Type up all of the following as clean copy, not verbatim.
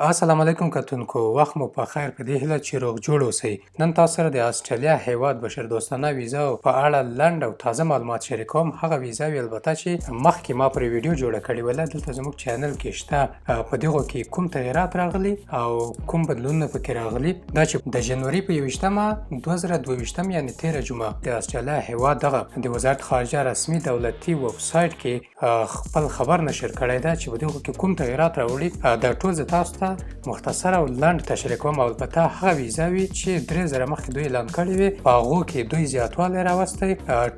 السلام علیکم کتونکو، وخت مو په خیر. په دې هیله چې روغ جوړ اوسئ. نن تاسو سره د اسټرالیا هیواد بشردوستانه ویزا په اړه لنډ او تازه معلومات شریکوم. هغه ویزاوې البته چې مخکې ما پرې ویډیو جوړه کړې وله، دلته زموږ چینل کې شته. په دغو کې کوم تغیرات راغلي او کوم بدلونونه پکې راغلي؟ دا چې د جنوري په 21مه 2022، یعنې تېره جمعه، د اسټرالیا هیواد دغه د وزارت خارجه رسمي دولتي ویب سایټ کې خپل خبر نشر کړی ده چې په دغو کې کوم تغیرات راوړي، دا ټول زه تاسو ته مختصر او لنډ تشریح کوم. او البته هغه ویزاوې چې 3000 مخکې دوی اعلان کړې وې، په هغو کې دوی زیاتوالی راوستی،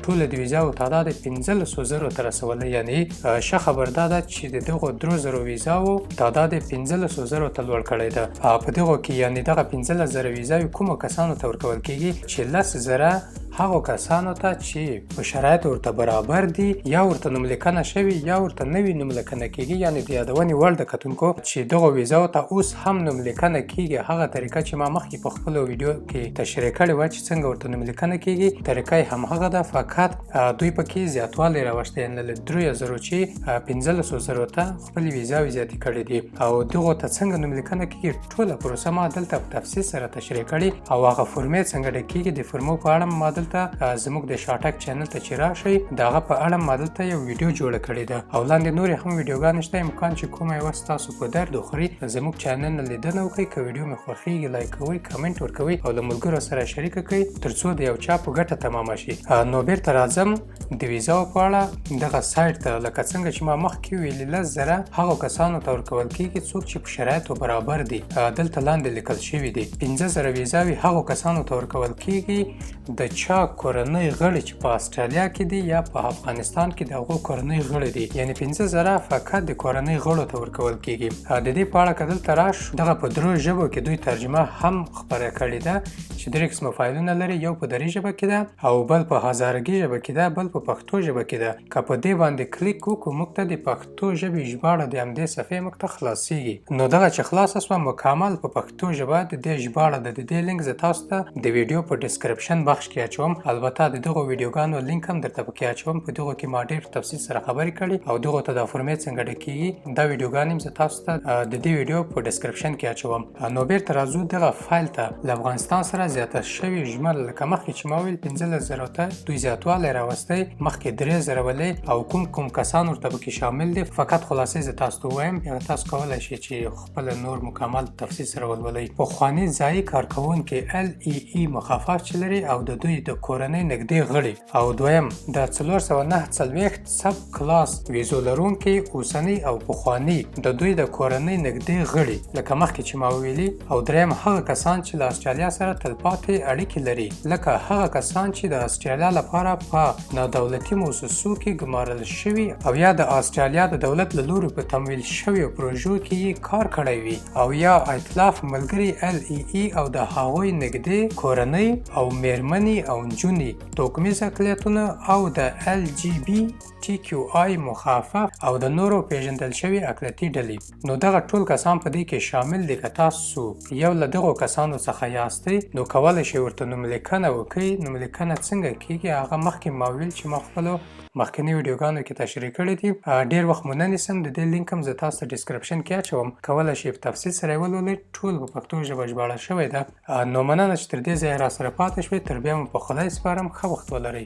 ټول د ویزاو تعداد یې 15,000 ته رسولی. یعنې ښه خبر دا ده چې د دغو 3000 ویزاو تعداد یې 15,000 ته لوړ کړی ده. په دغو کې، یعنې دغه 15,000 ویزاوې کومو کسانو ته ورکول کیږي؟ چې 10,000 هغو کسانو ته چې په شرایط ورته برابر دي، یا ورته نوملیکنه شوي یا ورته نوي نوملیکنه کیږي. یعنې د یادونې وړ ده کتونکو چې دغو ویزاو ته اوس هم نوملیکنه کیږي. هغه طریقه چې ما مخکې په خپلو ویډیو کې تشریح کړې وه چې څنګه ورته نوملیکنه کیږي، طریقه یې همهغه ده، فقط دوی پکې زیاتوالی راوستی، یعنې له 3000 چې 15,000 ته خپلې ویزاوې زیاتې کړې دي. او دغو ته څنګه نوملیکنه کیږي، ټوله پروسه ما دلته په تفصیل سره تشریح کړې او هغه فورمې څنګه ډکیږي، د فورمو په اړه ما دلته زموږ د شاټک چینل ته چې راشئ، د هغه په اړه ما دلته یو ویډیو جوړه کړې ده او لاندې نورې هم ویډیوګانې شته. امکان چې کومه یوه ستاسو په درد وخوري، زموږ چینل نه لیدنه وکړئ. که ویډیو مې خوښیږي، لایک کوئ، کمنټ ورکوئ او له ملګرو سره شریکه کړئ ترڅو د یو چا په ګټه تمامه شي. نو بیرته راځم د ویزاو په اړه دغه سایټ ته. لکه څنګه چې ما مخکې ویلي، 10,000 هغو کسانو ته ورکول کیږي څوک چې په شرایطو برابر دي. دلته لاندې لیکل شوي دي، 5000 ویزاوې هغو کسانو ته ورکول کیږي د چا کورنۍ غړي چې په اسټرالیا کې دي یا په افغانستان کې د هغو کورنۍ غړي دي. یعنې 5000 فقط د کورنۍ غړو ته ورکول کیږي. د دې په اړه که دلته راشو، دغه په درو ژبو کې دوی ترجمه هم خپره کړې ده چې درې قسمه فایلونه لري. یو په دري ژبه کې ده او بل په هزارګي ژبه کې ده، بل په پښتو ژبه کې ده. که په دې باندې کلیک وکړو، موږ ته د پښتو ژبې ژباړه د همدې صفحې موږ ته خلاصیږي. نو دغه چې خلاصه شوه، مکمل په پښتو ژبه د دې ژباړه ده. د دې لینک زه تاسو ته د ویډیو په description بخش کې اچوم. البته د دغو ویډیوګانو لینک هم درته پکې اچوم. په دغو کې ما ډېر تفصیل سره خبرې کړې او دغو ته دا فورمې څنګه ډکیږي، دا ویډیوګانې هم زه تاسو ته د دې ویډیو په description کې اچوم. نو بیرته راځو دغه فایل ته. له افغانستان سره زیاته شوې ژمنه، لکه مخکې چې ما ویل، 15,000 ته دوی زیاتوالی راوستی، مخکې 3000 ولې، او کوم کوم کسان ورته پکې شامل دي، فقط خلاصې زه تاسو ته ووایم، بیا تاسو کولی شئ چې خپل نور مکمل تفصیل سره ولولئ. پخواني ځایي کارکوونکي، LEE مخفف چې لري، او د دوی د کورنۍ نږدې غړي. او دویم د 449 sub class ویزو لرونکي، اوسني او پخواني، د دوی د کورنۍ نږدې غړي، لکه مخکې چې ما ویلي. او دریم هغه کسان چې له اسټرالیا سره تلپاتې اړیکې لري، لکه هغه کسان چې د اسټرالیا لپاره په نادولتي موسسو کې ګمارل شوي او یا د اسټرالیا د دولت له لوري په تمویل شویو پروژو کې یې کار کړی وي، او یا ائتلاف ملګري LEE او د هغوی نږدې کورنۍ او میرمنې او نجونې، توکمیز اقلیتونه او د LGBTQI مخفف او د نورو پیژندل شوي اقلیتي ډلې. نو دغه ټول کسان په دې کې شامل دي. که تاسو یو له دغو کسانو څخه یاستئ، نو کولی شئ ورته نوملیکنه وکړئ. نوملیکنه څنګه کیږي، هغه مخکې ما ویل چې ما خپلو مخکني ویډیوګانو کې تشریح کړي دي. ډیر وخت مو نه نیسم. د دې لینک هم زه تاسو ته description کې اچوم، کولی شئ په تفصیل سره یې ولولئ. ټول په پښتو ژبه ژباړل شوی ده. نو مننه چې تر دې ځایه را سره پاتې شوئ. تر بیا مو په خدای سپارم. ښه وخت ولرئ.